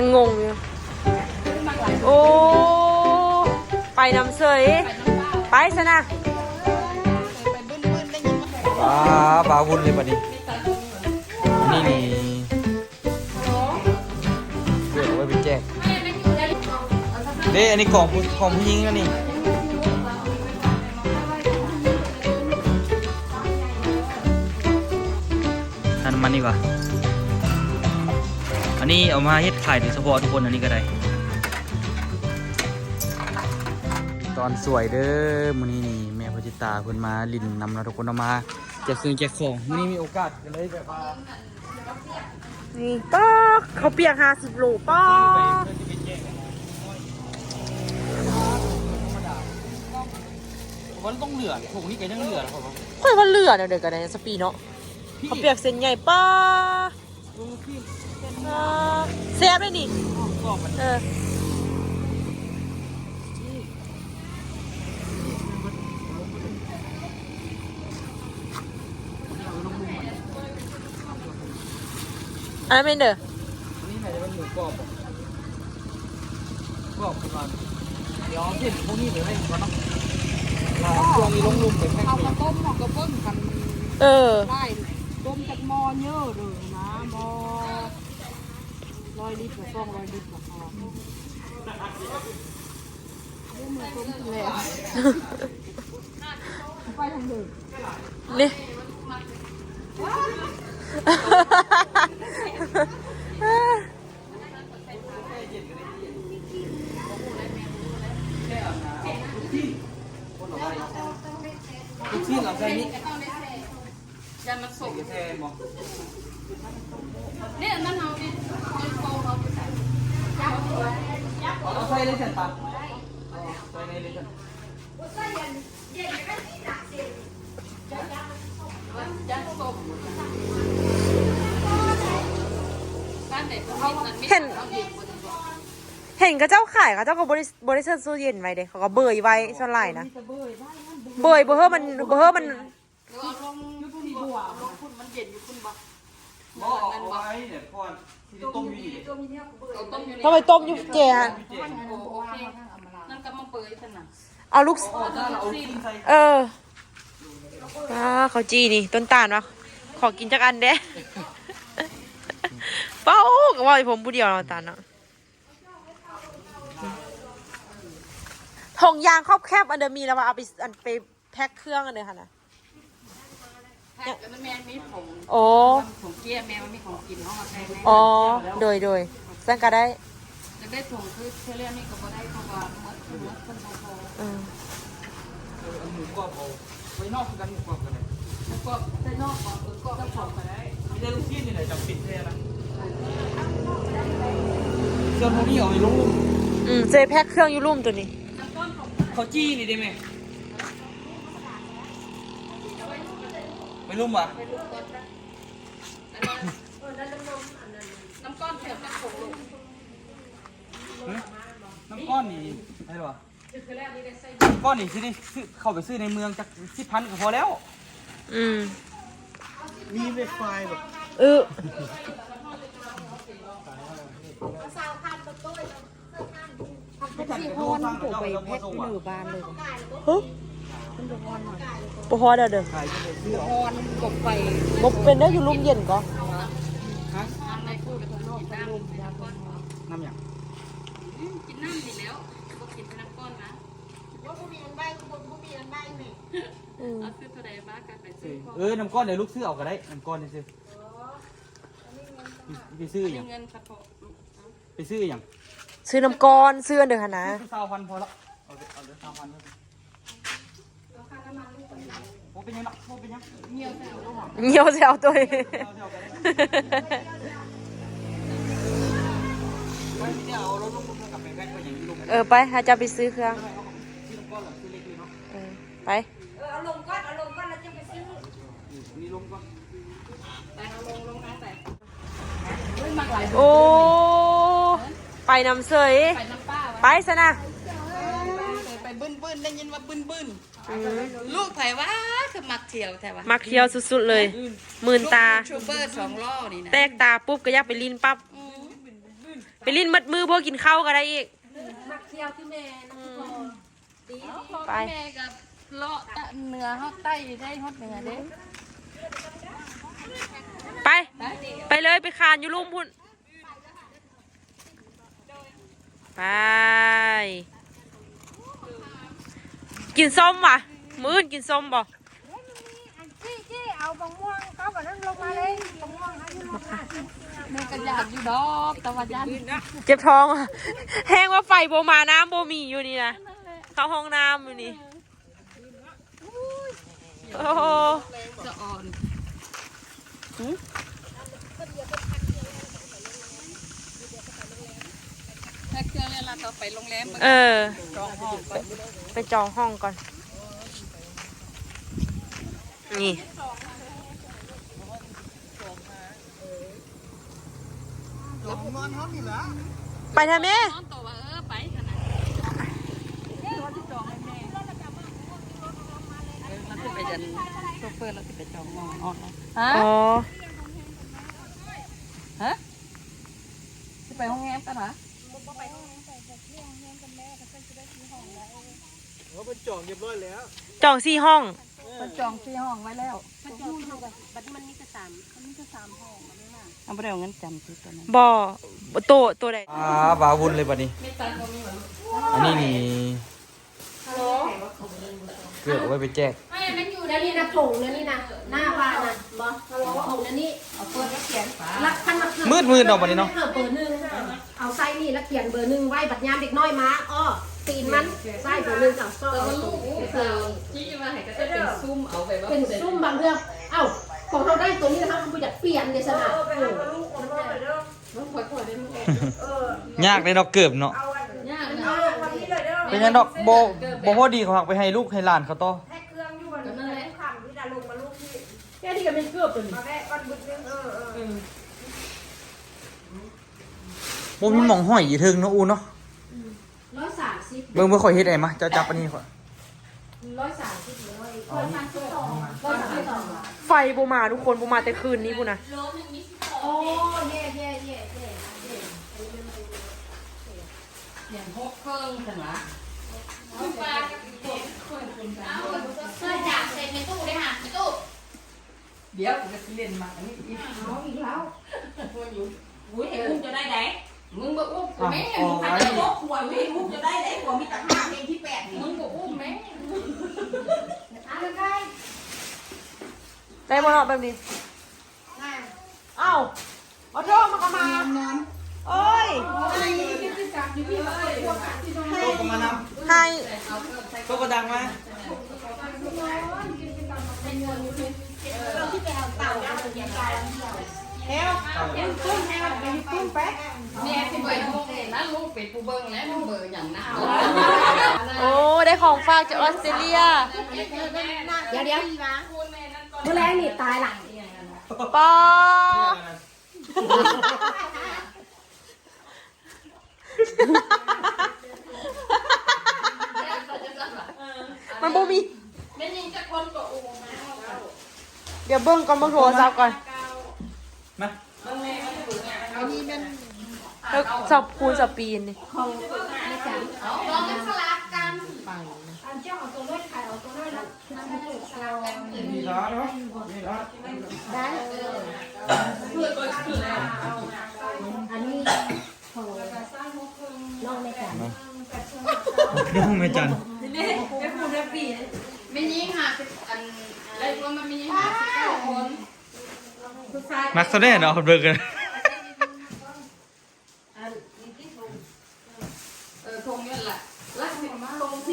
ຍັງງົງຢູ່. ໂອ້ ໄປນຳເສີຍ ໄປຊະນະ. ວ້າ ບາວຸ່ນເລີຍບັດນີ້. ອັນນີ້ນີ້ ເກີດເອົາໄວ້ໄປແຈກເດ້. ອັນນີ້ຂອງຜູ້ ຂອງຜູ້ຍິງອັນນີ້. ອັນ ນ້ຳມັນນີ້ຫວາ? ອັນນີ້ເອົາມາເຮັດຂາຍໂດຍສະເພາະທຸກຄົນ. ອັນນີ້ກໍໄດ້ ຕອນສວຍເດີ້. ມື້ນີ້ນີ້ແມ່ພະຈິດຕາເພິ່ນມາຫຼິ້ນນຳເນາະທຸກຄົນເນາະ, ມາແຈກເຄື່ອງແຈກຂອງ. ມື້ນີ້ມີໂອກາດກໍເລີຍແບບວ່າ ນີ້ ປ້າ ເຂົ້າປຽກຫ້າສິບໂລ ປ້າ. ມັນຕ້ອງເຫຼືອ ຖົງນີ້ກໍຍັງເຫຼືອ. ຂ້ອຍວ່າເຫຼືອແນວໃດກໍໄດ້ ສະປີເນາະ. ເຂົ້າປຽກເສັ້ນໃຫຍ່ ປ້າ. ເອີ ແຊບເດ້ນີ້. ເອີ ອັນນັ້ນແມ່ນເດີ. ອັນນີ້ໜ້າຈະເປັນໝູກອບບໍ່? ກອບກ່ອນ. ດຽວເອົາເສັ້ນພວກນີ້ໄປໄວ້ກ່ອນເນາະ. ເອົາເຄື່ອງນີ້ລົງລຸ່ມໄປແພັກ. ເອົາມາຕົ້ມເນາະ ກໍເບິ່ງກັນ. ເອີ ຫຼາຍ ຕົ້ມຈັກໝໍ້ເຍີະເດີນະ. ໝໍ້ຮ້ອຍລິດ ສອງຮ້ອຍລິດກໍພໍ. ເບິ່ງມື້ຕົ້ມແລ້ວ ໄປທາງເດີມນີ້. ລູກຊີ້ນເອົາໃສ່ນີ້. ຢ້ານມັນສົມ. ນີ້ມັນເອົານີ້ ເອົາໄປໃສ່ເລີຍຊັ້ນປະ. ເອົາໃສ່ເລີຍຊັ້ນ. ເຫັນ ເຫັນເຂົາເຈົ້າຂາຍ ເຂົາເຈົ້າກໍບໍ່ໄດ້ ບໍ່ໄດ້ໃສ່ຕູ້ເຢັນໄວ້ເດ້ ເຂົາກໍເບີຍໄວ້ສ່ວນຫຼາຍນະ. ເບີຍບໍ່ເຮີ້ ມັນ ບໍ່ເຮີ້ ມັນ ຫຼືວ່າເອົາລົງ ຢູ່ພຸ້ນບໍ່? ເອົາລົງພຸ້ນ ມັນເຢັນຢູ່ພຸ້ນບໍ່? ບໍ່ ເອົາໄວ້ເນຍ ເພາະວ່າຊິໄດ້ຕົ້ມຢູ່ນີ້ເດ້. ເອົາຕົ້ມຢູ່ນີ້ ຕ້ອງໄປຕົ້ມຢູ່ແຈຫັ້ນ. ໂອເຄ ນັ້ນກໍມາເປີຍຊັ້ນນະ. ເອົາລູກ ເອົາລູກຊີ້ນໃສ່. ເອີ ອ່າ ເຂົ້າຈີ່ນີ້ ຕົ້ນຕານວ່າ ຂໍກິນຈັກອັນແດ່. ເວົ້າ ກໍເວົ້າໃຫ້ຜົມຜູ້ດຽວເນາະ ຕານເນາະ. ຖົງຢາງຄອບແຄບອັນເດີມີແລ້ວວ່າ ເອົາໄປ ອັນໄປ ແພັກເຄື່ອງອັນເດີຫັ້ນນະ. ແພັກ ແລ້ວມັນແມ່ນມີຖົງ ໂອ້ ຖົງເຈ້ຍ ແມ່ນມັນມີຂອງກິນເຮົາມາໃສ່ໃນ. ອໍ ໂດຍ ໂດຍ ຊັ້ນກໍໄດ້. ຢາກໄດ້ຖົງຄືເທື່ອແລກນີ້ກໍບໍ່ໄດ້ ເພາະວ່າໝົດ ໝົດເພິ່ນບໍ່ພໍ. ອືມ ເອີ ເອົາໝູກອບເອົາໄວ້ນອກຄືກັນ ໝູກອບກໍໄດ້. ໝູກອບໃສ່ນອກບໍ່? ເອີ ກອບໃສ່ນອກກໍໄດ້. ມີແຕ່ລູກຊີ້ນນີ້ແຫຼະຈຳເປັນແທ້ນະ. ສ່ວນພວກນີ້ເອົາໄວ້ລົງລຸ່ມ. ອືມ ເຈແພັກເຄື່ອງຢູ່ລຸ່ມໂຕນີ້. ເຂົ້າຈີ່ນີ້ໄດ້ແມ່? ໄປລຸ່ມຫວາ? ນ້ຳກ້ອນແຖມນ້ຳໂຂງລົງ. ຮະ? ນ້ຳກ້ອນນີ້ໄດ້ຫວາ? ນ້ຳກ້ອນນີ້ຊິໄດ້ຊື້ ເຂົ້າໄປຊື້ໃນເມືອງຈັກສິບພັນກໍພໍແລ້ວ. ອືມ ມີໄວຟາຍບໍ່? ເອີ ມັນຊິຮ້ອນ ໂຕໄປແພັກຢູ່ເໜືອບ້ານເລີຍ. ຮະ? ມັນບໍ່ຮ້ອນຫວາ? ບໍ່ຮ້ອນແລ້ວເດີ. ບໍ່ຮ້ອນ ບໍ່ໄປ ບໍ່ເປັນເດີ ຢູ່ລຸ່ມເຢັນກໍ. ຮະ? ນ້ຳຫຍັງ? ກິນນ້ຳນີ້ແລ້ວ ບໍ່ກິນແຕ່ນ້ຳກ້ອນນະ. ບໍ່ ບໍ່ມີອັນໃບ ບໍ່ ບໍ່ມີອັນໃບແມ່. ອືມ ເອົາຊື້ເທົ່າໃດມາກໍໄປຊື້. ເອີ ນ້ຳກ້ອນເດ ລູກຊື້ເອົາກໍໄດ້ ນ້ຳກ້ອນຊື່ໆ. ໄປຊື້ຫຍັງ? ໄປຊື້ຫຍັງ? ຊື້ນ້ຳກ້ອນ ຊື້ອັນເດີຫັ້ນນະ. ຊາວພັນພໍລະ ເອົາເດີ ເອົາເດີ ຊາວພັນ. ບໍ່ເປັນຫຍັງດອກ ບໍ່ເປັນຫຍັງ. ຍ່ຽວໃສ່ເອົາໂຕ. ເອີ ໄປ ຫາເຈົ້າໄປຊື້ເຄື່ອງ. ເອີ ໄປ. ເອີ ເອົາລົງກ່ອນ ເອົາລົງກ່ອນ ແລ້ວຈຶ່ງໄປຊື້. ໂອ້ ໄປນຳເສີຍ ໄປນຳປ້າ ໄປຊະນະ. ໄປບຶ້ນໆ ໄດ້ຍິນວ່າບຶ້ນໆ. ອືມ ລູກໃຜວະ ຄືມັກທ່ຽວແທ້ວະ. ມັກທ່ຽວສຸດໆເລີຍ. ອືມ ມື່ນຕາ ຢູທູບເບີສອງລໍ້ນີ້ນະ ແປກຕາປຸບກໍຢາກໄປຫຼິ້ນປັບ. ອືມ ໄປຫຼິ້ນໝົດມື້ ບໍ່ກິນເຂົ້າກໍໄດ້ອີກ. ມັກທ່ຽວຄືແມ່ນະ. ອືມ ໄປ ແມ່ກໍເລາະຕະເໜືອ ເຮົາໃຕ້ໄດ້ຮອດເໜືອເດ້. ໄປ ໄປເລີຍ ໄປຄານຢູ່ລຸ່ມພຸ້ນ. ໄປ ກິນສົ້ມຫວາ? ມື້ອື່ນກິນສົ້ມບໍ່? ອັນ ຈີ້ ຈີ້ ເອົາບັກມ່ວງເຂົ້າກັບນັ້ນລົງມາເລີຍ ບັກມ່ວງເຮົາຢູ່ລົງມາ. ແມ່ກໍຢາກຢູ່ດອກ ແຕ່ວ່າຢ້ານເຈັບທ້ອງ. ແຮງວ່າໄຟບໍ່ມາ ນ້ຳບໍ່ມີຢູ່ນີ້ນະ ເຂົ້າຫ້ອງນ້ຳຢູ່ນີ້. ໂອ້ໂຫ ສະອອນ ຫື? ແພັກເຄື່ອງແລ້ວລະ ຕໍ່ໄປໂຮງແຮມ. ເອີ ຈອງຫ້ອງກ່ອນ ໄປຈອງຫ້ອງກ່ອນ. ນີ້ ໄປແທ້ແມ່. ເອີ ລາວຊິໄປອັນ ໂຊເຟີ ລາວຊິໄປຈອງຫ້ອງນອນ. ຮະ? ອໍ ຮະ? ຊິໄປໂຮງແຮມກັນຫວາ? ບໍ່ ບໍ່ໄປໂຮງແຮມ ໄປແບບໂຮງແຮມກັນແມ່ ເຂົາເຈົ້າຊິໄດ້ສີ່ຫ້ອງແລ້ວ. ໂອ້ ເພິ່ນຈອງຮຽບຮ້ອຍແລ້ວ ຈອງສີ່ຫ້ອງ. ເອີ ເພິ່ນຈອງສີ່ຫ້ອງໄວ້ແລ້ວ. ມັນຈອງຢູ່ ບັດນີ້ມັນມີແຕ່ສາມ ມັນມີແຕ່ສາມຫ້ອງ. ເຮົາບໍ່ໄດ້ເອົາເງິນຈຳຕິຕອນນັ້ນ. ບໍ່ ໂຕະ ໂຕະໃດ? ອ່າ ວ້າວຸ້ນເລີຍບັດນີ້. ອັນນີ້ນີ້ ເກືອບເອົາໄວ້ໄປແຈກ. ແນວນີ້ນະ ຖົງແນວນີ້ນະ ໜ້າວ່ານະ ບໍ່ ຖົງແນວນີ້ ເອົາເປີດແລ້ວຂຽນຝາ ລັກຄັນມັກ ມືດໆເນາະບັດນີ້ເນາະ. ເບີໜຶ່ງ ເອົາໃສ່ນີ້ ແລ້ວຂຽນເບີໜຶ່ງໄວ້ ບັດຍາມເດັກນ້ອຍມາ ອໍ ຕີນມັນໃສ່ເບີໜຶ່ງ ເອົາຊອກ ເອົາຕົງ ຊີ້ວ່າໃຫ້ກະເຈົ້າເປັນຊຸ້ມ ເອົາແບບວ່າເປັນຊຸ້ມ. ບາງເທື່ອ ເອົ້າ ຂອງເຮົາໄດ້ຕົວນີ້ ເຮົາກໍບໍ່ຢາກປ່ຽນເດ້ຊັ້ນນະ. ເອີ ເອີ ຄ່ອຍໆ ໄດ້ມື້ແລກ. ເອີ ຍາກເດ້ດອກເກີບເນາະ ຍາກນະ. ເປັນຫຍັງດອກ ບໍ່ ບໍ່ພໍດີ ເຂົາຮັກໄປໃຫ້ລູກໃຫ້ຫຼານເຂົາຕໍ່. ແພັກເຄື່ອງຢູ່ ກະນັ້ນແຫຼະ ຄ່ຳທີ່ລະລົງມາລູກທີ່ ແກນີ້ກະແມ່ນເກີບຕົວນີ້ ມາແວະກ່ອນບຶດໜຶ່ງ. ເອີ ເອີ ບໍ່ມີໝ່ອງຫ້ອຍຢູ່ເທິງເນາະ ອູເນາະ. ອືມ ຮ້ອຍສາມສິບ ເບິ່ງ ເບິ່ງ ຂ້ອຍເຮັດໃຫ້ມາ ເຈົ້າຈັບອັນນີ້ຂ້ອຍ. ຮ້ອຍສາມສິບ ຮ້ອຍສາມສິບສອງ ໄຟບໍ່ມາທຸກຄົນ ບໍ່ມາແຕ່ຄືນນີ້ພຸ້ນນະ. ໂອ້ ເຢ້ ເຢ້ ເຢ້ ເຢ້ ແມ່ນຫົກເຄິ່ງຊັ້ນຫວາ? ເອົາ ເອົາຈານໃສ່ໃນຕູ້ເດ້ຫາ ໃນຕູ້. ດຽວກູກະຊິຫຼິ້ນໝາກອັນນີ້ອີກ. ເອົາອີກແລ້ວ. ໂອ້ຍ ໃຫ້ອຸ້ມເຈົ້າໄດ້ໃດ? ມຶງບໍ່ອຸ້ມກູແມ່ ມຶງພັດໄດ້ຕົວກຫວຍ ໃຫ້ອຸ້ມເຈົ້າໄດ້ໃດ? ກວຍມີຕາຫາກເພງທີແປດນີ້ ມຶງບໍ່ອຸ້ມແມ່. ໄດ້ບໍ່ເນາະແບບນີ້? ເອົ້າ ເອົາໂທມາກະມາ. ໂອ້ຍ ໂຕກະມານຳ ໃຫ້ ໂຕກະດັງມາ. ແຮວ ແຮວ ແຮວ ແມ່ຊິເບິ່ງ ລູກເປັນຜູ້ເບິ່ງແລ້ວ ເບິ່ງຫຍັງນະ. ໂອ້ ໄດ້ຂອງຝາກຈາກອອສເຕຣເລຍ. ດຽວໆ ມື້ແລງນີ້ຕາຍລະ ປາ. ມັນບໍ່ມີ ແມ່ຍິງຈັກຄົນກໍອູ້ມ. ດຽວເບິ່ງກ່ອນ ເບິ່ງໂທລະສັບກ່ອນ. ມາ ອັນນີ້ແມ່ນ ເອີ ສອບຄູນສອບປີນນີ້ ຂອງແມ່ຈັນ. ເອົາ ລອງກັນສະຫຼັບກັນ ອັນເຈົ້າເອົາໂຕນ້ອຍ ໃຜເອົາໂຕນ້ອຍລະ. ໄດ້ ອັນນີ້ຂອງນ້ອງແມ່ຈັນ ນ້ອງແມ່ຈັນ. ແມ່ຍິງຫ້າສິບ ອັນ ໄດ້ລວມມາແມ່ຍິງຫ້າສິບເກົ້າຄົນ. ມັກຊະແດ່ເນາະ ເພິ່ນເບິ່ງກັນ. ອັນນີ້ຕິຖົງ ເອີ ຖົງນີ້ລະ ລະສິບຖົງ.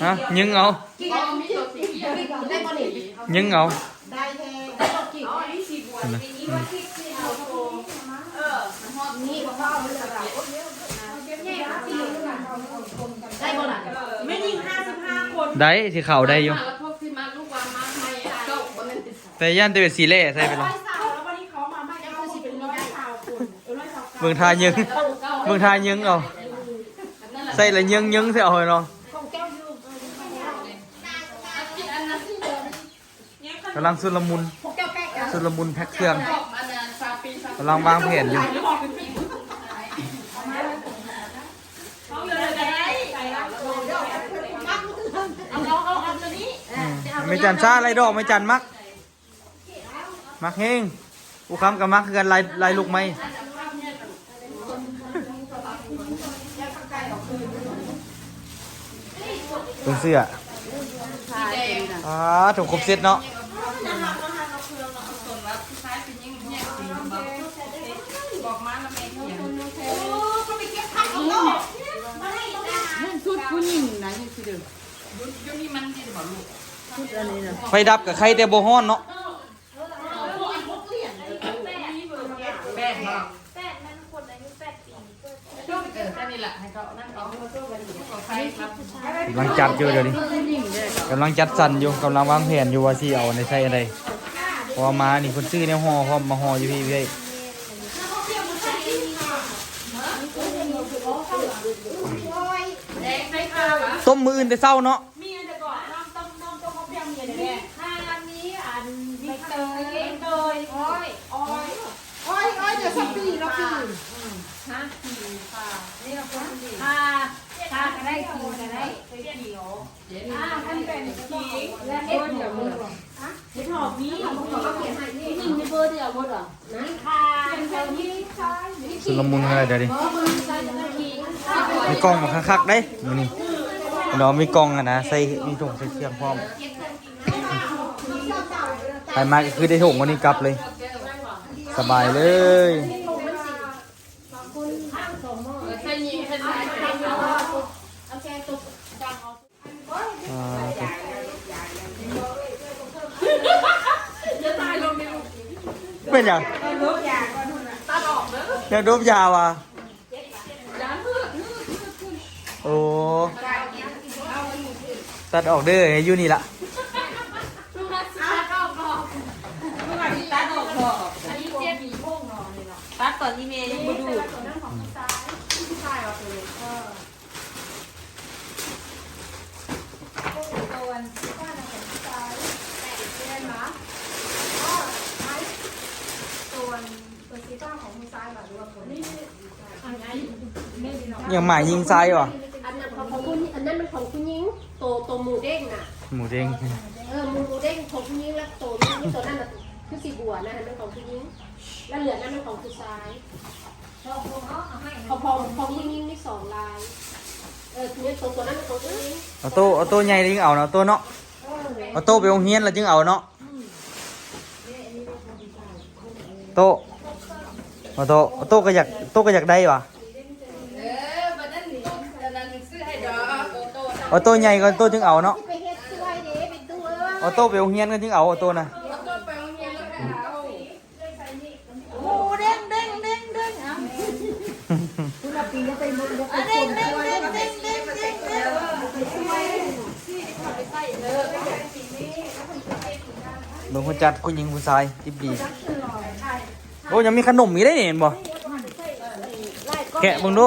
ຮະ ຍິງເອົາ ອໍ ມີໂຕສີຂຽວ ໄດ້ບໍ່ນີ້? ຍິງເອົາ ໄດ້ແທ້ ໄດ້ບໍ່ກິນ? ອໍ ອັນນີ້ສີບວນ ນີ້ວ່າຄິດຊິເອົາຖົງ ເອີ ມັນຮອດນີ້ບໍ່ເອົາເລີຍ. ໄດ້ບໍ່ລະ? ແມ່ຍິງຫ້າສິບຫ້າຄົນ ໄດ້ ສີຂາວໄດ້ຢູ່ ແຕ່ຢ້ານແຕ່ເປັນສີແຫຼໃສ່ໄປລະ. ເບິ່ງທ່າຍິງ ເບິ່ງທ່າຍິງເອົາ ໃສ່ລະຍິງຍິງໃສ່ເອົາເນາະ. ກຳລັງຊຸນລະມຸນ ຊຸນລະມຸນແພັກເຄື່ອງ ກຳລັງວາງແຜນຢູ່. ແມ່ຈັນຊ້າໄລ່ດອກ ແມ່ຈັນມັກ ມັກແຮງ. ອູຄຳກໍມັກຄືກັນ ໄລ່ ໄລ່ລູກໄມ້ ເບິ່ງເສື້ອ ອ່າ ຖືກຄົບເຊັດເນາະ. ນັ້ນຊຸດຜູ້ຍິງນະ ຢູ່ຊິເດີ ໄຟດັບກໍໄຄແຕ່ບໍ່ຮ້ອນເນາະ. ແປດບໍ່? ແປດ ແມ່ນຄົນອາຍຸແປດປີ ເອີ ແຄ່ນີ້ລະ ໃຫ້ເຂົານັ້ນເອົາ ໃສ່ ກຳລັງຈັດຢູ່ດຽວນີ້ ກຳລັງຈັດສັນຢູ່ ກຳລັງວາງແຜນຢູ່ວ່າຊິເອົາໃນໃສ່ອັນໃດ ເພາະວ່າມານີ້ເພິ່ນຊື້ແນວຫໍ່ພ້ອມ ມາຫໍ່ຢູ່ພີ້ເອື້ອຍ. ຕົ້ມມື້ອື່ນແຕ່ເຊົ້າເນາະ. ມີອັນໃດກໍນ້ຳຕົ້ມ ນ້ຳຕົ້ມມະພ້າວ ມີອັນໃດແດ່? ມີຂ່າ ມີອັນ ມີໃບເຕີຍ ໃບເຕີຍ ອ້ອຍ ອ້ອຍ ອ້ອຍ ອ້ອຍ ດຽວສັກປີເນາະ ປີ ຮະ ປີ ຂ່າ ນີ້ລະຄົນດີ ຂ່າ ຂ່າກໍໄດ້ ຂີງກໍໄດ້ ເປັນຂີງ ອ່າ ຄັນເປັນຂີງ ແລະ ເຫັດຫອມ ຮະ ເຫັດຫອມມີ ຜູ້ຍິງມີເບີດຽວໝົດຫວາ? ຊຸນລະມຸນຂະໜາດໃດນີ້ ມີກ່ອງມາຄັກໆເດ້ມື້ນີ້ ດອກມີກ່ອງຫັ້ນນະ ໃສ່ ມີຖົງໃສ່ເຄື່ອງພ້ອມ. ໄປມາກໍຄືໄດ້ຖົງອັນນີ້ກັບເລີຍ ສະບາຍເລີຍ. ອ່າ ເປັນຫຍັງ? ຢາກດົບຢາຫວາ? ໂອ້ ຕັດອອກເດີ ໃຫ້ຢູ່ນີ້ລະ. ຕັດຕອນອີ່ແມ່ຍັງບໍ່ດູດ. ຢ່າງໝາຍຍິງຊ້າຍຫວາ? ອັນນັ້ນຂອງ ຂອງຜູ້ ອັນນັ້ນມັນຂອງຜູ້ຍິງ ໂຕ ໂຕໝູເດ້ງນະ ໝູເດ້ງ ເອີ ໝູ ໝູເດ້ງຂອງຜູ້ຍິງ ແລ້ວໂຕນີ້ ໂຕນັ້ນນະຄືສີບົວນະ ອັນນັ້ນຂອງຜູ້ຍິງ ແລ້ວເຫຼືອນັ້ນມັນຂອງຜູ້ຊາຍ. ຂອງ ຂອງ ຂອງຜູ້ຍິງມີສອງລາຍ ເອີ ໂຕ ໂຕນັ້ນຂອງຜູ້ຍິງ. ເອົາໂຕ ເອົາໂຕໃຫຍ່ຈຶ່ງເອົາເນາະ ໂຕເນາະ ເອີ ເອົາໂຕໄປໂຮງຮຽນແລ້ວຈຶ່ງເອົາເນາະ. ໂຕ ໂຕ ໂຕກໍຢາກ ໂຕກໍຢາກໄດ້ຫວາ? ເອີ ບັດນັ້ນ ອັນນັ້ນຊື້ໃຫ້ດອກ ໂຕ ເອົາໂຕໃຫຍ່ກ່ອນ ໂຕຈຶ່ງເອົາເນາະ. ເອົາໂຕໄປໂຮງຮຽນກ່ອນຈຶ່ງເອົາ ເອົາໂຕນະ ເອົາໂຕໄປໂຮງຮຽນແລ້ວຄ່ອຍເອົາ. ໝູເດ້ງ ເດ້ງ ເດ້ງ ເດ້ງ ເອົາ ຄຸນລະປີນໄປໝົດ ເດ້ງ ເດ້ງ ເດ້ງ ເດ້ງ ເດ້ງ ເດ້ງ ເບິ່ງຜູ້ຈັດ ຜູ້ຍິງຜູ້ຊາຍ ດິບດີ. ໂອ້ ຍັງມີຂະໜົມອີກເດ້ນີ້ ເຫັນບໍ່? ແກະເບິ່ງດູ.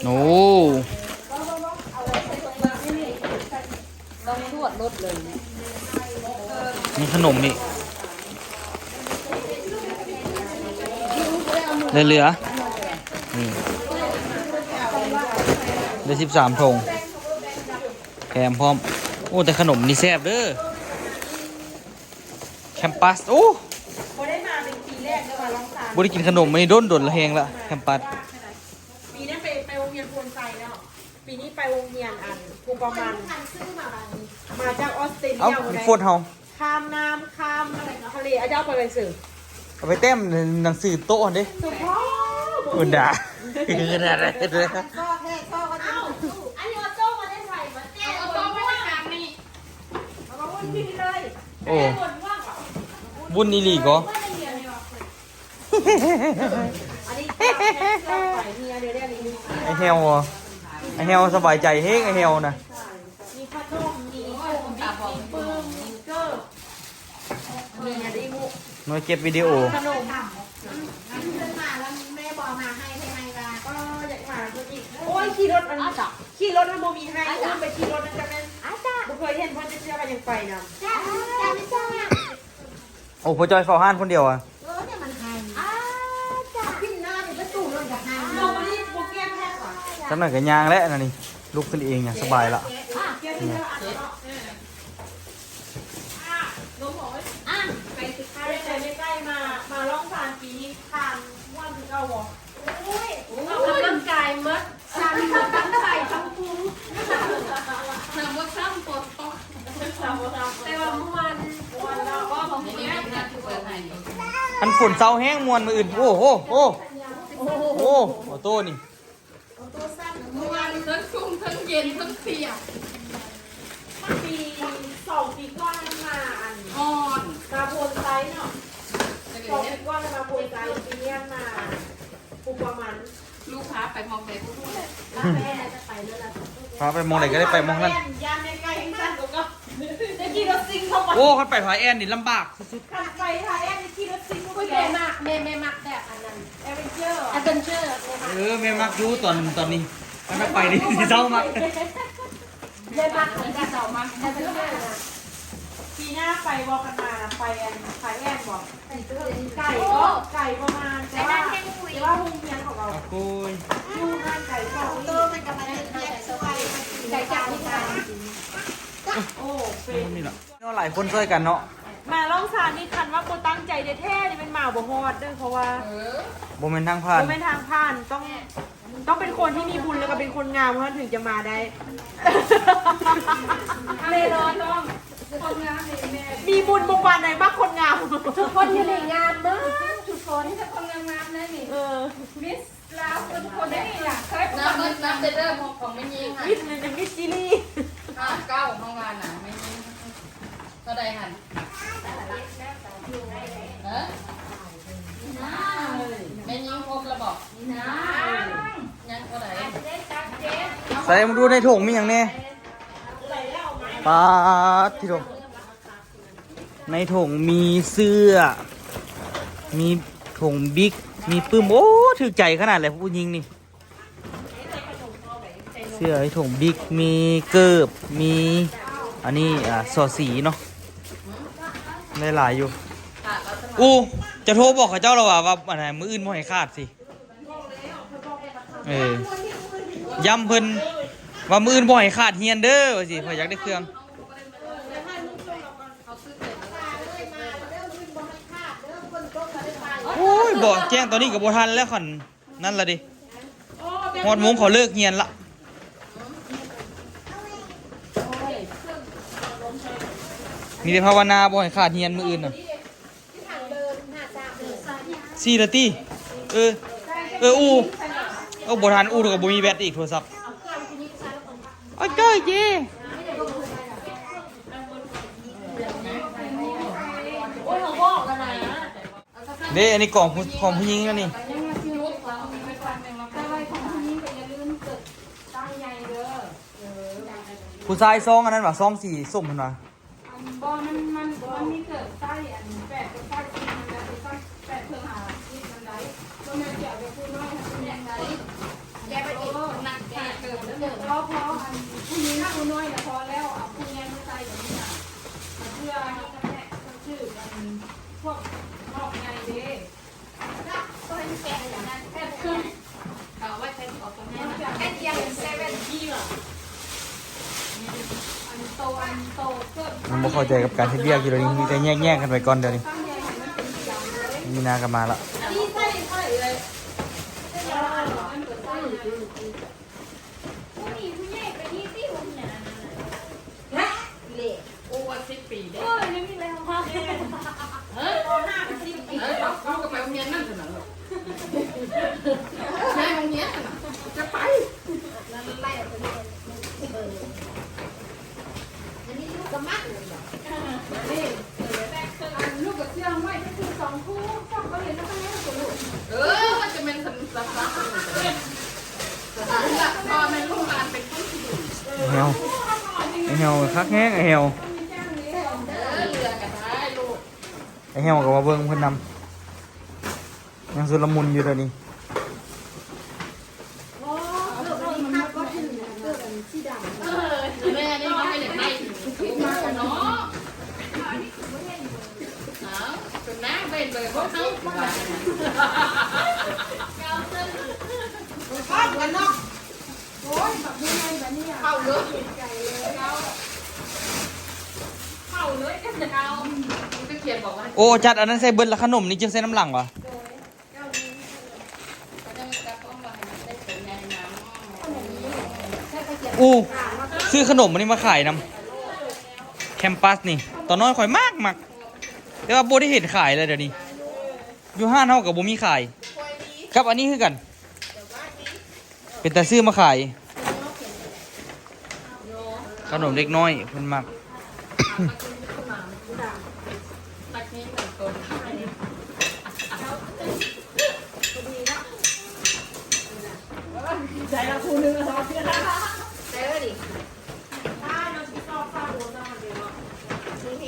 ໂອ້ ຕ້ອງນວດລົດເລີຍ. ມີຂະໜົມອີກ ເຫຼືອໆ ນີ້ ໄດ້ສິບສາມຖົງ ແຖມພ້ອມ. ໂອ້ ແຕ່ຂະໜົມນີ້ແຊບເດີ ແຄມປັສ. ໂອ້ ບໍ່ໄດ້ມາເປັນປີແລກເດີວ່າ ລອງທານ ບໍ່ໄດ້ກິນຂະໜົມອັນນີ້ດົນໆ ລະແຮງລະ ແຄມປັສ. ປີນັ້ນໄປ ໄປໂຮງຮຽນໂພນໄຊເນາະ ປີນີ້ໄປໂຮງຮຽນອັນພູປະມັນ ມາຈາກອອສເຕຣເລຍ. ເອົ້າ ຝົນເຮົາ ຂ້າມນ້ຳ ຂ້າມທະເລ ອາຈານເອົາໄປໄວ້ເສີ ເອົາໄປແຕ້ມໜັງສືໂຕຫັ້ນເດ້. ໂອ້ດາ ຂະໜາດໃດເດີ. ໂອ້ ບຸນອີ່ຫຼີກໍ ໄອ້ແຮວ ໄອ້ແຮວສະບາຍໃຈແຮງ ໄອ້ແຮວນະ. ມີຂະໜົມ ມີໂຄມ ມີປຶ້ມ ມີເກີບ ມີຫຍັງອີກ? ໜ່ວຍເກັບວິດີໂອ ຂະໜົມ. ເພິ່ນມາແລ້ວແມ່ບໍ່ເອົາມາໃຫ້ ໃຫ້ ໃຫ້ວ່າ ກໍຢາກມາເພິ່ນອີກ. ໂອ້ຍ ຂີ່ລົດອັນ ຂີ່ລົດມັນບໍ່ມີໃຫ້ ໄປຂີ່ລົດນັ້ນກໍແມ່ນ ບໍ່ເຄີຍເຫັນເພິ່ນຈັກເທື່ອ ກໍຍັງໄປນຳ. ໂອ້ ພໍ່ຈ້ອຍເຝົ້າຮ້ານຄົນດຽວອະ. ເອີ ເນຍມັນໄຮ ອ້າ ຈັກໜ້ອຍກໍຍ່າງແລ້ວນະນີ້ ລຸກຂຶ້ນເອງຫຍັງສະບາຍລະ. ອ່ະ ໄປໃກ້ໆ ມາ ມາລ່ອງຊານປີນີ້ ຄານມ່ວນຄືເກົ່າບໍ່? ໂອ້ຍ ອອກກຳລັງກາຍໝົດ ຊັ້ນໝົດ ທັງໄສ້ທັງພຸງ ນຳບໍ່ຊ້ຳ ປວດທ້ອງ ແຕ່ວ່າມ່ວນ ມ່ວນເນາະ. ຄັນຝົນເຊົາແຮງມ່ວນມື້ອື່ນ. ໂອ້ໂຫ ໂອ້ ໂອ້ ໂອໂຕ້ນີ້ ໂອໂຕ້ສັ້ນ ມ່ວນ ທັງຊຸ່ມ ທັງເຢັນ ທັງປຽກ. ປີ ສອງປີກ່ອນມາອັນ ອ່ອນ ມາໂພນໄຊເນາະ ສອງປີກ່ອນມາໂພນໄຊ ປີນີ້ມາປຸກປະມານ ລູກພາໄປໝ່ອງໃດບໍ່ຮູ້ເລີຍ ພາໄປໝ່ອງໃດກໍໄດ້ໄປໝ່ອງນັ້ນ. ຢ້ານແມ່ໄກ່ຈັ່ງຊັ້ນກໍ ໄດ້ຂີ່ລົດຊິງເຂົ້າໄປ. ໂອ້ ຄັນໄປຜາແອນນີ້ລຳບາກສຸດໆ. ຄັນໄປຜາແອນນີ້ຂີ່ລົດຊິງ. ໂອ້ຍ ແມ່ມັກ ແມ່ ແມ່ມັກແບບອັນນັ້ນ ແອດເວັນເຈີ ແອດເວັນເຈີ ແມ່ມັກ. ເອີ ແມ່ມັກຢູ່ຕອນ ຕອນນີ້ ຄັນໄປນີ້ຊິເຊົາມັກ ແມ່ມັກ ແມ່ມັກ ແອດເວັນເຈີນະ. ປີໜ້າໄປບໍ່? ຄັນມານະ ໄປອັນ ໄປແອນບໍ່? ໄກບໍ່? ໄກປະມານ ແຕ່ວ່າ ແຕ່ວ່າໂຮງຮຽນຂອງເຮົາ ໂອ້ຍ ຢູ່ຫ່າງໄກກວ່າອີກ. ໂຕມັນກໍມາເຮັດວຽກຊ່ວຍ ໄກຈາກໂຮງຮຽນ. ໂອ້ ເປັນ ນີ້ລະ ເນາະ ຫຼາຍຄົນຊ່ວຍກັນເນາະ. ມາລ່ອງຊານນີ້ ຄັນວ່າບໍ່ຕັ້ງໃຈແທ້ໆນີ້ ແມ່ນມາບໍ່ຮອດເດີ້ ເພາະວ່າ ເອີ ບໍ່ແມ່ນທາງຜ່ານ ບໍ່ແມ່ນທາງຜ່ານ. ຕ້ອງ ຕ້ອງເປັນຄົນທີ່ມີບຸນ ແລ້ວກໍເປັນຄົນງາມເທົ່ານັ້ນເຖິງຈະມາໄດ້. ແນ່ນອນ ນ້ອງ ຄົນງາມນີ້ແມ່ ມີບຸນບໍ່ປານໃດ ມັກຄົນງາມ. ທຸກຄົນຢູ່ນີ້ງາມເບິດທຸກຄົນ ມີແຕ່ຄົນງາມໆເລີຍນີ້. ເອີ ມິສລາວທຸກຄົນໄດ້ນີ້ນະ ເຄີຍ ນັບເບິ່ງ ນັບເດີ ຂອງແມ່ຍິງຫັ້ນ ມິສ ມິສຈີຣີ ຫ້າເກົ້າ ເຮົາວ່ານະ ແມ່ຍິງ. ເທົ່າໃດຫັ້ນ? ເອີ ແມ່ຍິງຄົບແລ້ວບໍ່? ຍັງ ຍັງເທົ່າໃດ? ໃສ່ມາດູໃນຖົງມີຫຍັງແດ່? ປາດທິໂທ ໃນຖົງມີເສື້ອ ມີຖົງບິກ ມີປຶ້ມ. ໂອ້ ຖືກໃຈຂະໜາດແຫຼະຜູ້ຍິງນີ້. ເສື້ອໃນຖົງບິກ ມີເກີບ ມີອັນນີ້ ອ່າ ສໍສີເນາະ ໄດ້ຫຼາຍຢູ່. ອູ້ ຈະໂທບອກເຂົາເຈົ້າແລ້ວວ່າ ວ່າອັນນັ້ນ ມື້ອື່ນບໍ່ໃຫ້ຂາດຊິ. ເອີ ຢ້ຳເພິ່ນວ່າມື້ອື່ນບໍ່ໃຫ້ຂາດຮຽນເດີ້ ວ່າຊິ ຂ້ອຍຢາກໄດ້ເຄື່ອງ. ໂອ້ຍ ບໍ່ ແຈ້ງຕອນນີ້ກໍບໍ່ທັນແລ້ວ ຄັນ ນັ້ນລະເດ ຮອດໂມງເຂົາເລີກຮຽນລະ. ມີແຕ່ພາວະນາບໍ່ໃຫ້ຂາດຮຽນມື້ອື່ນນະ. ສີ່ລະຕິ ເອີ ເອີ ອູ້ ເອີ ບໍ່ທັນ ອູ້ ກໍບໍ່ມີແບັດອີກໂທລະສັບ. ໂອ້ຍ ເກີເຈ ເດ້ ອັນນີ້ກ່ອງຜູ້ ຂອງຜູ້ຍິງອັນນີ້. ຜູ້ຊາຍຊອງອັນນັ້ນຫວາ ຊອງສີສົ້ມຫັ້ນຫວາ. ອັນບໍ່ ມັນ ມັນ ມັນມີເກີບໄຊ ອັນແປດເກີບໄຊ ສິບມັນໄດ້ ແປດເຄິ່ງ ຫ້າສິບມັນໄດ້ ບໍ່ແມ່ນຊິເອົາແຕ່ຜູ້ນ້ອຍຫັ້ນເປັນຫຍັງໃດ. ແກະໄປອີກ ໜັກແກະເກີບ ເອີ ພໍ ພໍ ອັນຜູ້ຍິງຜູ້ນ້ອຍນະພໍແລ້ວ ເອົາຜູ້ໃຫຍ່ມາໃສ່ແບບນີ້ນະ ເພື່ອໃຫ້ມັນແທກ ມັນຖືກ ອັນພວກນອກໃຫຍ່ເດ້. ຍັງບໍ່ເຂົ້າໃຈກັບການເຮັດວຽກຢູ່ດຽວນີ້ ມີແຕ່ແຍກໆກັນໄປກ່ອນດຽວນີ້. ມີນາກໍມາລະ. ໂອ້ ວ່າສິບປີເດ້ ເອີ ຍັງມີແລ້ວ ເອີ ເອີ ເຮົາກໍໄປໂຮງຮຽນນັ້ນຊັ້ນນະ ຍ້າຍໂຮງຮຽນຊັ້ນນະ ຈະໄປ ນັ້ນແຫຼະ ອັນນີ້ລູກກໍມັກເລີຍ ນີ້ ອັນລູກກໍເຊື່ອໄວ້ ຄືສອງຄູ່ ເຈົ້າກໍເຫັນແລ້ວ ເອີ ມັນຈະແມ່ນສຳລັບ ສະຖານຫຼັກ ພໍ່ແມ່ນລູກຫຼານເປັນຄົນທີ່ດີ. ໄອ້ແຮວ ໄອ້ແຮວຄັກແຮງ ໄອ້ແຮວ ເອີ ເຫຼືອກໍໄດ້ລູກ ໄອ້ແຮວກໍມາເບິ່ງເພິ່ນນຳ ຍັງຊຸນລະມຸນຢູ່ດຽວນີ້. ໂອ້ ເກີບອັນນີ້ຄັກບໍ່ ເກີບອັນສີດຳ ເອີ ແມ່ນີ້ມັນກໍຢາກໄດ້ຄືກັນເນາະ ເອົາ ຈົນໜ້າເປັນເບີພວກເຮົາ ກັນເນາະ. ໂອ້ຍ ບັກນີ້ໃຫຍ່ບັດນີ້ອະ ເຂົ້າເລີຍ ໃຫຍ່ເລີຍ ເຂົ້າເລີຍ ເຂົ້າເລີຍ ເຂົ້າເລີຍ ເຂົາ ມັນກໍຂຽນບອກວ່າ ໂອ້ ຈັດອັນນັ້ນໃສ່ເບິດລະ ຂະໜົມນີ້ຈຶ່ງໃສ່ນຳຫຼັງວະ. ໂອ້ ຊື້ຂະໜົມອັນນີ້ມາຂາຍນຳແຄມປັສນີ້ ຕອນນ້ອຍຂ້ອຍມັກ ມັກ ແຕ່ວ່າບໍ່ໄດ້ເຫັນຂາຍແລ້ວດຽວນີ້ ຢູ່ຮ້ານເຮົາກໍບໍ່ມີຂາຍ ກັບອັນນີ້ຄືກັນ ເປັນຕາຊື້ມາຂາຍ ຂະໜົມເດັກນ້ອຍເພິ່ນມັກ.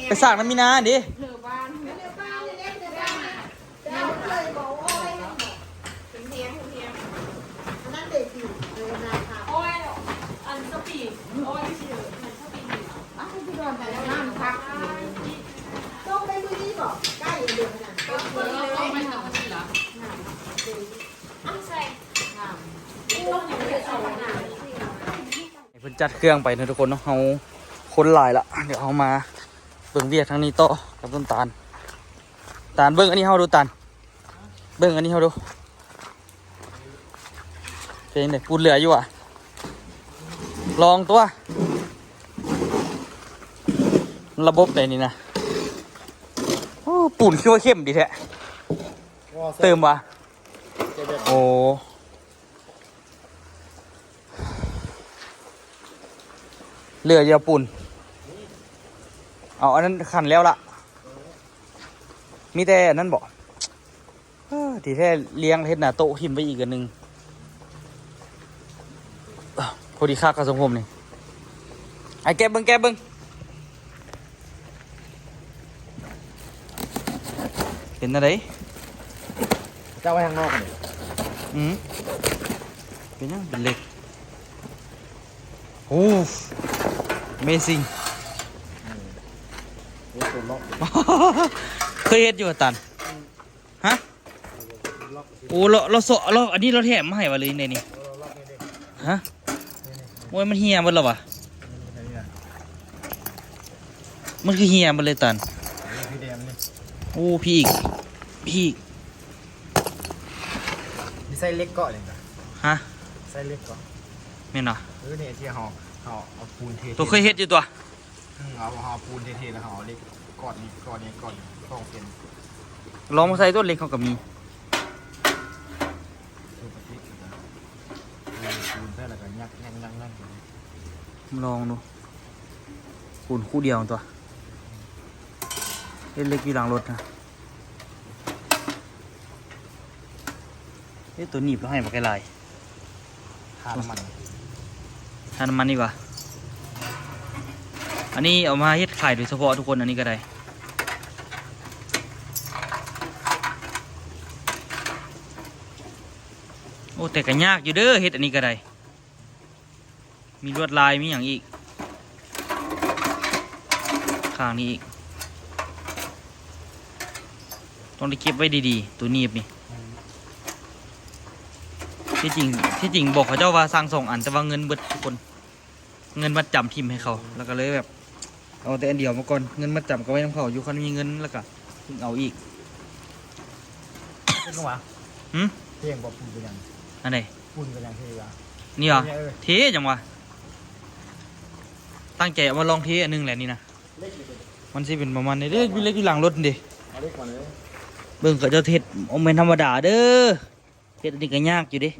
ໄປສາກນຳມີນາເດ້. ເຈົ້າເລີຍບໍ່ ໂອ້ຍ ເປັນແຮງ ເປັນແຮງ ອັນນັ້ນເດ ເອີ ນາຄາ ໂອ້ຍ ອັນສະປີດ ໂອ້ຍ ຊິເດີ ອັນສະປີດ ອ່ະ ຄືດອນໄປແລ້ວ ນ້ຳຄັກ ຕົກໄປມື້ນີ້ບໍ ໃກ້ເດືອນນັ້ນ ຕົກໄປເດືອນນັ້ນ ເອົາໃສ່ ງາມ ໃຫ້ເພິ່ນຈັດເຄື່ອງໄປເນາະທຸກຄົນເນາະ ເຮົາຄົນຫຼາຍລະ ດຽວເຮົາມາເບິ່ງວຽກທາງນີ້ຕໍ່ກັບຕົ້ນຕານ. ຕານເບິ່ງອັນນີ້ເຮົາດູ ຕານ ເບິ່ງອັນນີ້ເຮົາດູ ເປັນຈັ່ງໃດ? ປູນເຫຼືອຢູ່ຫວາ? ລອງຕົວະ ລະບົບໃດນີ້ນະ. ໂອ້ ປູນຄືວ່າເຂັ້ມດີແທ້. ເຕີມຫວາ? ໂອ້ ເຫຼືອຢາປູນ ເອົາອັນນັ້ນຂັນແລ້ວລະ ມີແຕ່ອັນນັ້ນບໍ? ເອີ ທີ່ແທ້ລ້ຽງເຮັດໜ້າໂຕະຖິ້ມໄປອີກອັນໜຶ່ງ ພໍດີຄັກກັບຊົງຜົມນີ້. ໄອ້ແກະເບິ່ງ ແກະເບິ່ງ ເປັນແນວໃດ? ເຈົ້າໄວ້ທາງນອກນີ້ ອືມ ເປັນຫຍັງເປັນເຫຼັກ? ໂອ້ Amazing ໂອ້ ຕົວລັອກ ເຄີຍເຮັດຢູ່ ອາຈານ? ຮະ? ໂອ້ ລະ ລະເຊາະ ລະ ອັນນີ້ລະແຖມມາໃຫ້ວ່າ ຫຼືແນວນີ້? ຮະ? ໂອ້ຍ ມັນເຫ່ຍເບິດແລ້ວຫວາ? ມັນຄືເຫ່ຍເບິດເລີຍຕານ. ໂອ້ ພີກ ພີກ ນີ້ໃສ່ເຫຼັກເກາະນີ້ນະ? ຮະ? ໃສ່ເຫຼັກເກາະ ແມ່ນຫວາ? ເອີ ນີ້ທີ່ເຮົາ ເຮົາເອົາປູນເທ ໂຕເຄີຍເຮັດຢູ່ຕົວະ? ອືມ ເອົາ ເຮົາເອົາປູນເທໆ ແລ້ວເຮົາເອົາເຫຼັກກອດນີ້ ກອດນີ້ ກອດນີ້ ສອງເສັ້ນ ລອງມາໃສ່ຕົວະ ເຫຼັກເຮົາກໍມີ ເອີ ປູນໃສ່ແລ້ວກໍຍັກໆໆໆ ລອງດູ ປູນຄູ່ດຽວຕົວະ ເຮັດເຫຼັກຢູ່ຫຼັງລົດນະ. ເອີ ໂຕໜີບລາວໃຫ້ບັກຫຼາຍ ທານ້ຳມັນ ທານ້ຳມັນດີກວ່າ. ອັນນີ້ເອົາມາເຮັດຂາຍໂດຍສະເພາະທຸກຄົນ ອັນນີ້ກໍໄດ້. ໂອ້ ແຕ່ກໍຍາກຢູ່ເດີ ເຮັດອັນນີ້ກໍໄດ້. ມີລວດລາຍ ມີຫຍັງອີກ ຂ້າງນີ້ອີກ ຕ້ອງໄດ້ເກັບໄວ້ດີໆ ໂຕໜີບນີ້. ອືມ ທີ່ຈິງ ທີ່ຈິງບອກເຂົາເຈົ້າວ່າສັ່ງສອງອັນ ແຕ່ວ່າເງິນເບິດທຸກຄົນ ເງິນມັດຈຳຖິ້ມໃຫ້ເຂົາ ແລ້ວກໍເລີຍແບບ ເອົາແຕ່ອັນດຽວມາກ່ອນ ເງິນມັດຈຳກໍໄວ້ນຳເຂົາຢູ່ ຄັນມີເງິນແລ້ວກໍເອົາອີກ. ເປັນຫຍັງຫວາ? ຫື? ເພງບໍ່? ປູນເປັນຫຍັງ? ອັນໃດ? ປູນເປັນຫຍັງເທຫວາ? ນີ້ຫວາ? ເທຫຍັງຫວາ? ຕັ້ງໃຈເອົາມາລອງເທອັນໜຶ່ງແຫຼະນີ້ນະ. ມັນຊິເປັນປະມານນີ້ເດ້ ເຫຼັກຢູ່ຫຼັງລົດນີ້ເດ້. ເອົາເຫຼັກມາເລີຍ. ເບິ່ງເຂົາເຈົ້າເຮັດ ບໍ່ແມ່ນທຳມະດາເດີ. ເຮັດອັນນີ້ກໍຍາກຢູ່ເດ້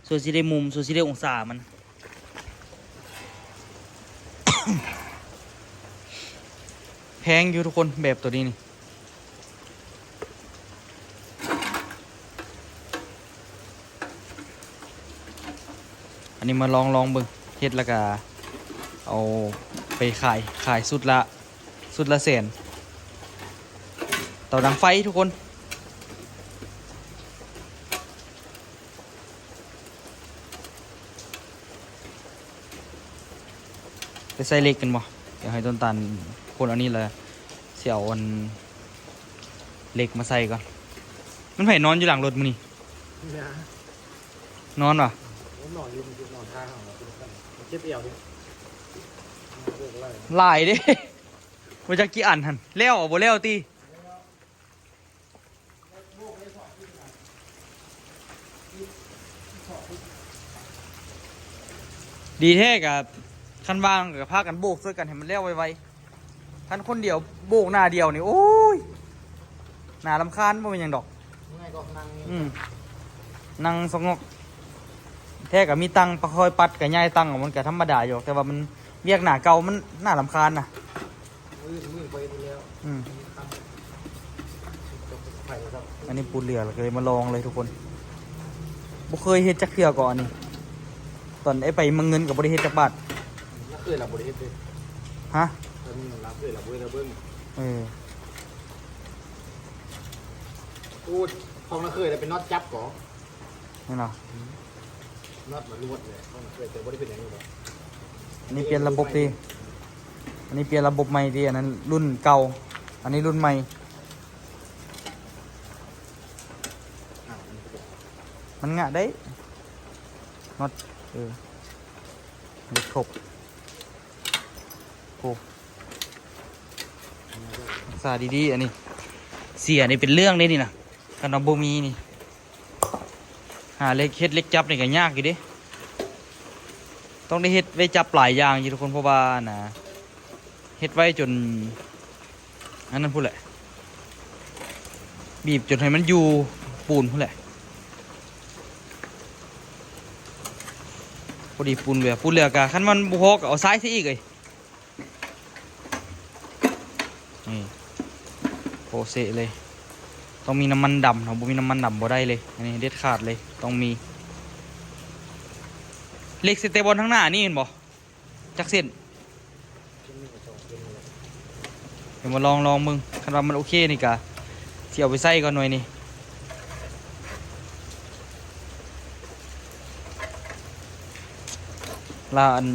ສ່ວນຊິໄດ້ມຸມ ສ່ວນຊິໄດ້ອົງສາມັນ ແພງຢູ່ທຸກຄົນ ແບບໂຕນີ້ນີ້. ອັນນີ້ມາລອງ ລອງເບິ່ງ ເຮັດແລ້ວກະເອົາໄປຂາຍ ຂາຍຊຸດລະ ຊຸດລະແສນ ເຕົາດັງໄຟທຸກຄົນ. ໄປໃສ່ເຫຼັກກັນບໍ່? ດຽວໃຫ້ຕົ້ນຕານຄົນອັນນີ້ລະ ຊິເອົາອັນເຫຼັກມາໃສ່ກ່ອນ. ແມ່ນໃຜນອນຢູ່ຫຼັງລົດມື້ນີ້? ນອນຫວາ? ນອນຢູ່ ມັນຊິນອນທ່າເຮົາ ມັນເຈັບແອວເດ້ ຫຼາຍເດ້ ບໍ່ຈັກກີ່ອັນຫັ້ນ ແລ້ວບໍ່ແລ້ວຕິ? ດີແທ້ກະ ຄັນວ່າງກະພາກັນໂບກຊ່ວຍກັນໃຫ້ມັນແລ້ວໄວໆ ຄັນຄົນດຽວໂບກໜ້າດຽວນີ້ ໂອ້ຍ ໜ້າລຳຄານ ບໍ່ແມ່ນຫຍັງດອກ. ເມື່ອຍກໍນັ່ງ ອືມ ນັ່ງສະຫງົກ ແທ້ກໍມີຕັ່ງປະຄອຍປັດ ກໍຍ້າຍຕັ່ງອອກ ມັນກໍທຳມະດາຢູ່ ແຕ່ວ່າມັນ ວຽກໜ້າເກົ່າມັນໜ້າລຳຄານນະ. ມື້ ມື້ໄປແລ້ວ ອືມ ອັນນີ້ປູນເຫຼືອ ແລ້ວກໍເລີຍມາລອງເລີຍທຸກຄົນ ບໍ່ເຄີຍເຮັດຈັກເທື່ອກໍອັນນີ້ ຕອນໄອ້ໄປເມືອງເງິນກໍບໍ່ໄດ້ເຮັດຈັກບາດ. ເຄີຍລະບໍ່ໄດ້ເຮັດເດ້. ຮະ? ເຄີຍລະບໍ່ໄດ້ເບິ່ງ. ເອີ ໂອ້ຍ ຂອງລະເຄີຍລະເປັນນັອດຈັບກໍ ແມ່ນເນາະ ນັອດມັນລວດເລີຍ ເຂົາເຄີຍ ແຕ່ບໍ່ໄດ້ເປັນຫຍັງດອກ. ອັນນີ້ປ່ຽນລະບົບຕິ ອັນນີ້ປ່ຽນລະບົບໃໝ່ຕິ ອັນນັ້ນລຸ້ນເກົ່າ ອັນນີ້ລຸ້ນໃໝ່. ມັນງະໄດ້ ນັອດ ເອີ ເຮັດຄົບ. ໂອ້ ຮັກສາດີໆ ອັນນີ້ ເສຍນີ້ເປັນເລື່ອງເດ້ນີ້ນະ ຄັນວ່າບໍ່ມີນີ້ ຫາເຫຼັກ ເຮັດເຫຼັກຈັບນີ້ກໍຍາກຢູ່ເດ້ ຕ້ອງໄດ້ເຮັດໄວ້ຈັບຫຼາຍຢ່າງຢູ່ທຸກຄົນ ເພາະວ່າອັນນ່າ ເຮັດໄວ້ຈົນ ອັນນັ້ນພຸ້ນແຫຼະ ບີບຈົນໃຫ້ມັນຢູ່ປູນພຸ້ນແຫຼະ. ພໍດີປູນເຫຼືອ ປູນເຫຼືອກະ ຄັນມັນບໍ່ພໍກໍເອົາຊາຍໃສ່ອີກເອີຍ. ນີ້ ໂປະເຊະເລີຍ ຕ້ອງມີນ້ຳມັນດຳເນາະ ບໍ່ມີນ້ຳມັນດຳບໍ່ໄດ້ເລີຍ ອັນນີ້ເດັດຂາດເລີຍ ຕ້ອງມີ. ເຫຼັກໃສ່ແຕ່ບ່ອນທາງໜ້ານີ້ແມ່ນບໍ່? ຈັກເສັ້ນ? ດຽວມາລອງ ລອງເບິ່ງ ຄັນວ່າມັນໂອເຄນີ້ກະຊິເອົາໄປໃສ່ກ່ອນໜ່ວຍນີ້ ລະອັນ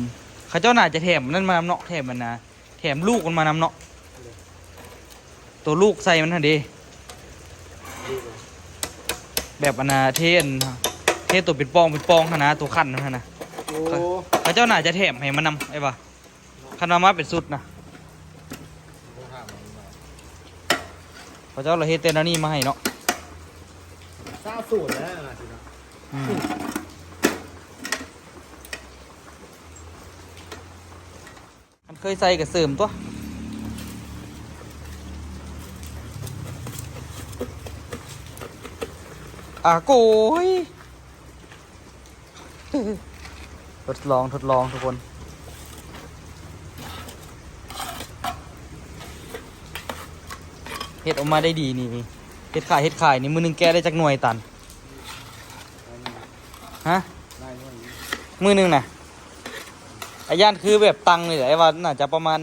ເຂົາເຈົ້າໜ້າຈະແຖມນັ້ນມານຳເນາະ ແຖມອັນນ່າ ແຖມລູກມັນມານຳເນາະ ໂຕລູກໃສ່ມັນຫັ້ນເດ້ ແບບອັນນ່າ ເທອັນ ເທໂຕເປັນປ່ອງເປັນປ່ອງຫັ້ນນະ ໂຕຂັ້ນຫັ້ນນະ. ໂອ້ ເຂົາເຈົ້າໜ້າຈະແຖມໃຫ້ມັນນຳ ອ້າຍວ່າ ຄັນວ່າມາເປັນຊຸດນະ ເຂົາເຈົ້າລະເຮັດແຕ່ແນວນີ້ມາໃຫ້ເນາະ ຊາວໂສດແລ້ວນະ ອືມ. ຄັນເຄີຍໃສ່ກໍເສີມຕົວະ ອາໂກຍ ທົດລອງ ທົດລອງທຸກຄົນ ເຮັດອອກມາໄດ້ດີນີ້ ເຮັດຂາຍ ເຮັດຂາຍນີ້ ມື້ໜຶ່ງແກະໄດ້ຈັກໜ່ວຍ ຕັນ? ຮະ? ມື້ໜຶ່ງນະ ອາ ຢ້ານຄືແບບຕັງນີ້ແຫຼະ ອ້າຍວ່າໜ້າຈະປະມານ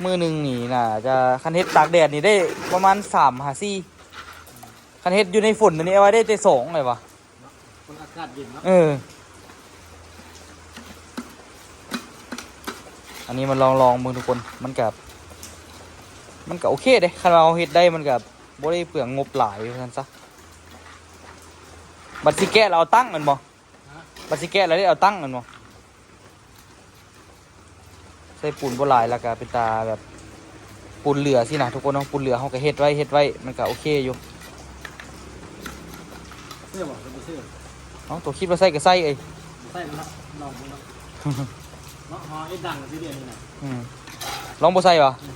ມື້ໜຶ່ງນີ້ໜ້າຈະ ຄັນເຮັດຕາກແດດນີ້ໄດ້ປະມານສາມຫາສີ່ ຄັນເຮັດຢູ່ໃນຝົນນີ້ ອ້າຍວ່າໄດ້ແຕ່ສອງ ອ້າຍວ່າ ມັນອາກາດເຢັນເນາະ ເອີ. ອັນນີ້ມາລອງ ລອງເບິ່ງທຸກຄົນ ມັນກະ ມັນກະໂອເຄເດ້ ຄັນວ່າເຮົາເຮັດໄດ້ ມັນກະບໍ່ໄດ້ເປືອງງົບຫຼາຍ ວ່າຊັ້ນຊະ. ບັດຊິແກະແລ້ວເອົາຕັ້ງແມ່ນບໍ່? ຮະ? ບັດຊິແກະແລ້ວໄດ້ເອົາຕັ້ງແມ່ນບໍ່? ໃສ່ປູນບໍ່ຫຼາຍ ແລ້ວກະເປັນຕາແບບ ປູນເຫຼືອຊີ້ນະທຸກຄົນເນາະ ປູນເຫຼືອເຮົາກະເຮັດໄວ້ ເຮັດໄວ້ ມັນກະໂອເຄຢູ່. ເຊື່ອບໍ່? ບໍ່ເຊື່ອ. ເອົ້າ ໂຕຄິດວ່າໃສ່ກະໃສ່ເອີຍ ໃສ່ແລ້ວເນາະ ລອງເບິ່ງເນາະ ເນາະ ເຮົາເຮັດດັງຊິເດນີ້ນະ. ອືມ ລອງບໍ່ໃສ່ຫວາ? ອືມ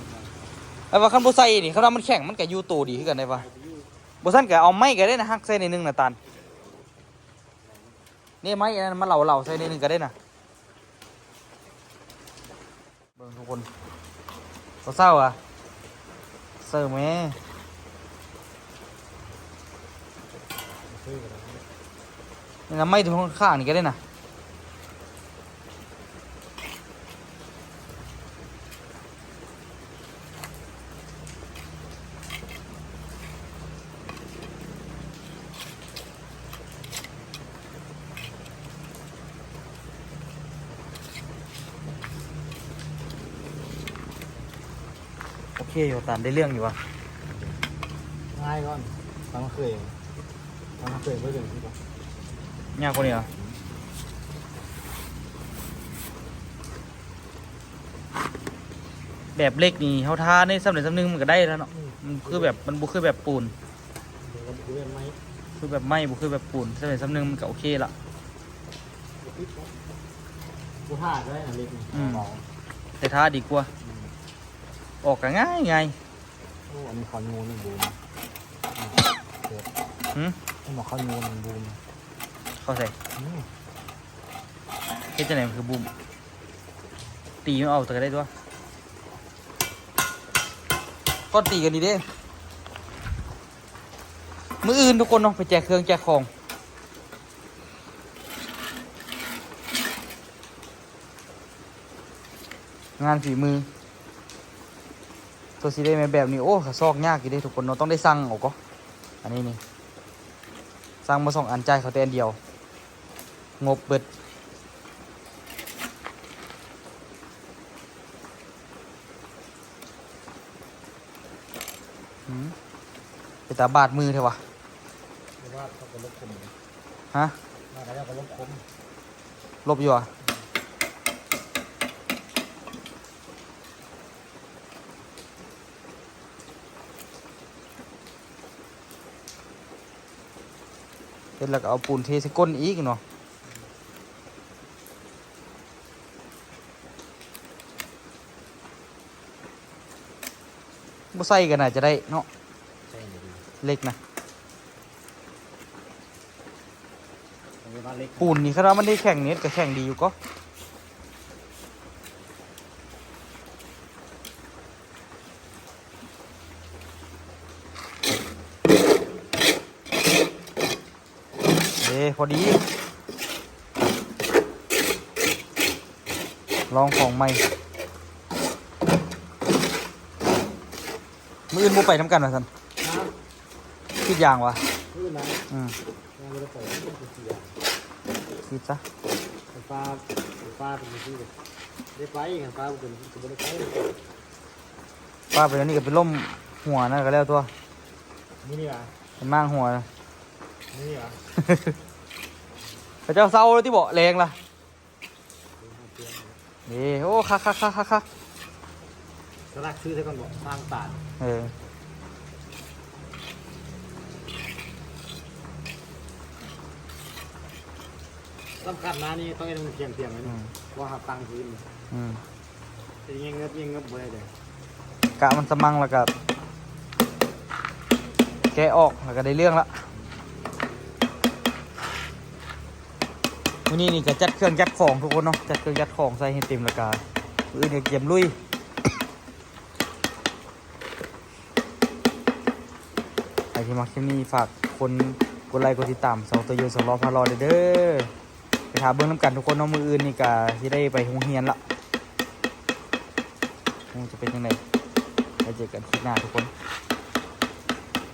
ແຕ່ວ່າຄັນບໍ່ໃສ່ນີ້ ຄັນວ່າມັນແຂງ ມັນກະຢູ່ໂຕດີຄືກັນໄດ໋ຫວາ. ບໍ່ຊັ້ນກະເອົາໄມ້ກະໄດ້ນະ ຫັກໃສ່ໜ້ອຍໜຶ່ງນະ ຕານ. ນີ້ໄມ້ອັນນັ້ນມາເຫຼົາໆໃສ່ໜ້ອຍໜຶ່ງກໍໄດ້ນະ. ເບິ່ງທຸກຄົນ ເຊົາໆ ອະ ເສີມແມ້ ນີ້ນະ ໄມ້ຕົວຂ້າງໆນີ້ກໍໄດ້ນະ. ໂອເຄຢູ່ ຕາມໄດ້ເລື່ອງຢູ່ຫວາ? ງ່າຍກ່ອນ ຕາມເຄີຍ ຕາມເຄີຍບໍ່ເຖິງທີ່ບໍ່? ຍາກກວ່ານີ້ຫວາ? ແບບເຫຼັກນີ້ເຮົາທາໃນສ່ຳໃດສ່ຳໜຶ່ງມັນກະໄດ້ແລ້ວເນາະ. ອືມ ມັນຄືແບບ ມັນບໍ່ຄືແບບປູນ ແບບໄມ້ ຄືແບບໄມ້ ບໍ່ຄືແບບປູນ ສ່ຳໃດສ່ຳໜຶ່ງມັນກະໂອເຄລະ. ບໍ່ຕິດເນາະ ບໍ່ທາກະໄດ້ນະເຫຼັກນີ້. ອືມ ແຕ່ທາດີກວ່າ. ອືມ ອອກກະງ່າຍໆ. ໂອ້ ອັນນີ້ເຂົາໂຍນນີ້ບູມ. ຫື? ເຫັນບໍ່ ເຂົາໂຍນນີ້ບູມ. ເຂົາໃສ່? ອືມ ເຮັດຈັ່ງໃດມັນຄືບູມ? ຕີມັນອອກກະໄດ້ຕົວະ. ກ່ອນຕີກັນນີ້ເດ້ ມື້ອື່ນທຸກຄົນເນາະ ໄປແຈກເຄື່ອງແຈກຂອງ. ງານຝີມື ຕົວະຊິໄດ້ແມ່ນແບບນີ້. ໂອ້ ກະຊອກຍາກຢູ່ເດ້ທຸກຄົນເນາະ ຕ້ອງໄດ້ສັ່ງເອົາກໍ. ອັນນີ້ນີ້ ສັ່ງມາສອງອັນ ຈ່າຍເຂົາແຕ່ອັນດຽວ ງົບເບິດ. ຫື ເປັນຕາບາດມືແທ້ຫວາ? ບໍ່ບາດ ເຂົາກະຫຼົບຄົມ. ຫະ? ບາດແລ້ວກະຫຼົບຄົມ. ຫຼົບຢູ່ຫວາ? ເຮັດແລ້ວກະເອົາປູນເທໃສ່ກົ້ນອີກເນາະ. ບໍ່ໃສ່ກະໜ້າຈະໄດ້ເນາະ. ໃສ່ນີ້ດີ ເຫຼັກນະ. ເອີ ວ່າເຫຼັກ ປູນນີ້ຄັນວ່າມັນໄດ້ແຂງນີ້ກະແຂງດີຢູ່ກໍ. ເດ້ ພໍດີ ລອງຂອງໃໝ່. ມື້ອື່ນບໍ່ໄປນຳກັນວ່າຊັ້ນ? ຫະ? ກຣີດຢາງຫວາ? ມື້ອື່ນນະ? ອືມ ຍັງບໍ່ໄດ້ໄປ. ກຣີດຊະ. ຄັນຟ້າ ຄັນຟ້າເປັນຈັ່ງຊີ້ ໄດ້ໄປ. ຄັນຟ້າບໍ່ເປັນ ກະບໍ່ໄດ້ໄປ. ຟ້າເປັນອັນນີ້ກະໄປລົ້ມຫົວນັ້ນກະແລ້ວຕົວະ. ມື້ນີ້ຫວາ? ໄປມ້າງຫົວ. ມື້ນີ້ຫວາ? ເຂົາເຈົ້າເຊົາແລ້ວຕິເບາະ ແລງລະ. ເອີ ໂອ້ ຄັກໆໆໆໆ. ສະຫຼັກຊື່ໃສ່ກ່ອນເບາະ ສ້າງຕານ. ເອີ ສຳຄັນນະນີ້ ຕ້ອງເຮັດໃຫ້ມັນທ່ຽງໆ ອືມ ເພາະວ່າເຮົາຕັ້ງພື້ນ. ອືມ ຊິຍິງເງີບຍິງເງີບບໍ່ໄດ້ເດ້. ກະມັນສະໝັ່ງ ແລ້ວກະແກະອອກ ແລ້ວກະໄດ້ເລື່ອງລະ. ມື້ນີ້ນີ້ກະຈັດເຄື່ອງຈັດຂອງທຸກຄົນເນາະ ຈັດເຄື່ອງຈັດຂອງໃສ່ໃຫ້ເຕັມ ແລ້ວກະມື້ອື່ນກະກຽມລຸຍ. ໃຜທີ່ມັກຄລິບນີ້ ຝາກຄົນກົດໄລກົດຕິດຕາມຊ່ອງໂຕໂຍສອງລໍ້ພາຫຼໍ່ແດ່ເດີ. ໄປຖ້າເບິ່ງນຳກັນທຸກຄົນເນາະ ມື້ອື່ນນີ້ກະຊິໄດ້ໄປໂຮງຮຽນລະ. ໂອ້ ຈະເປັນຈັ່ງໃດ ໄວ້ເຈີກັນຄລິບໜ້າທຸກຄົນ.